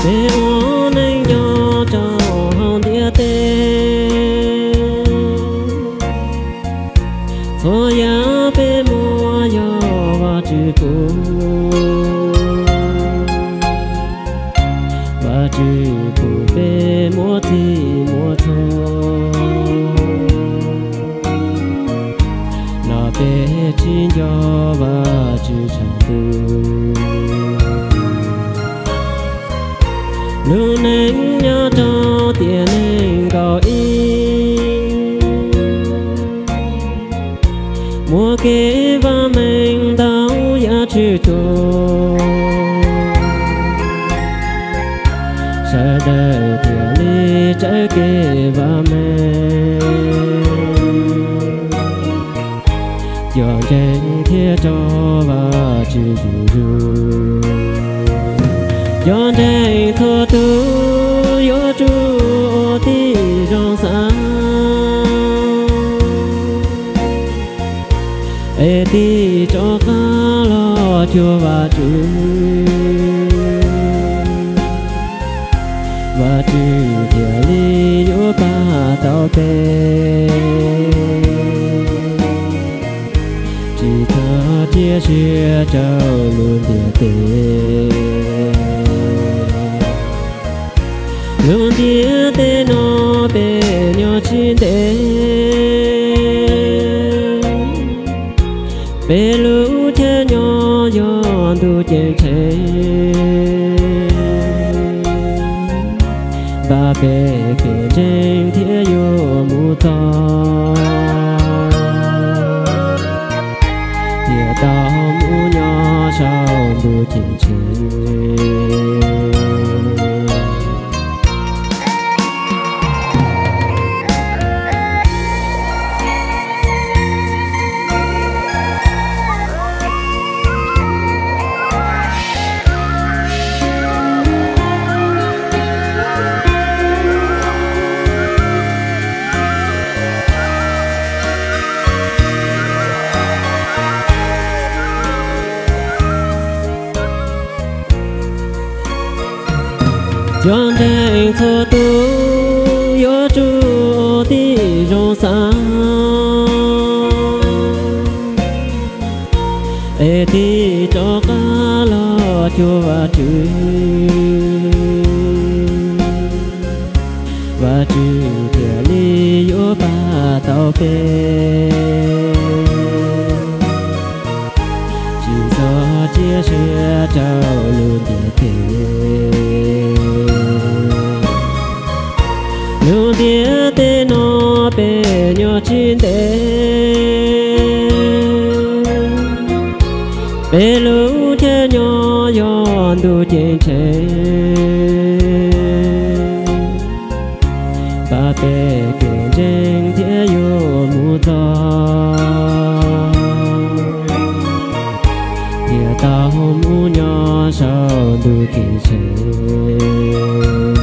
Peb ua neej nyob rau hauv ntiaj teb, txhua yam peb muaj yog Vajtswv pub. Vajtswv pub peb muaj txhij muaj txhua, los peb tsis nco Vajtswv tshaj ntuj. Lub neej nyob rau tiam neeg nkaus ib, muaj kev vam meej ntau yam tshwj xeeb, sawv daws thiaj li raws kev vam meej, cov ntseeg thiaj rau Vajtswv zuj zus. Cov ntseeg txhua tus yuav tsum ua tib zoo xav, es tig rov qab los cuag Vajtswv, Vajtswv thiaj li yuav pab tau peb, tsis txhob cia siab rau lub ntiaj teb. Lub ntiaj teb no peb nyob tsis ntev, peb lub caij nyoog yog ntuj ceeb tsheej, npaj peb kev ntseeg thiaj yuav mus txog, thiaj tau mus nyob saum ntuj ceeb tsheej. Cov ntseeg txhua tus yuav tsum ua tib zoo xav, es tig rov qab los cuag Vajtswv, Vajtswv thiaj li yuav pab tau peb, tsis txhob cia siab rau lub ntiaj teb. Lub ntiaj teb no peb nyob tsis ntev, peb lub caij nyoog yog ntuj ceeb tsheej, npaj peb kev ntseeg thiaj yuav mus txog, thiaj tau mus nyob saum ntuj ceeb tsheej.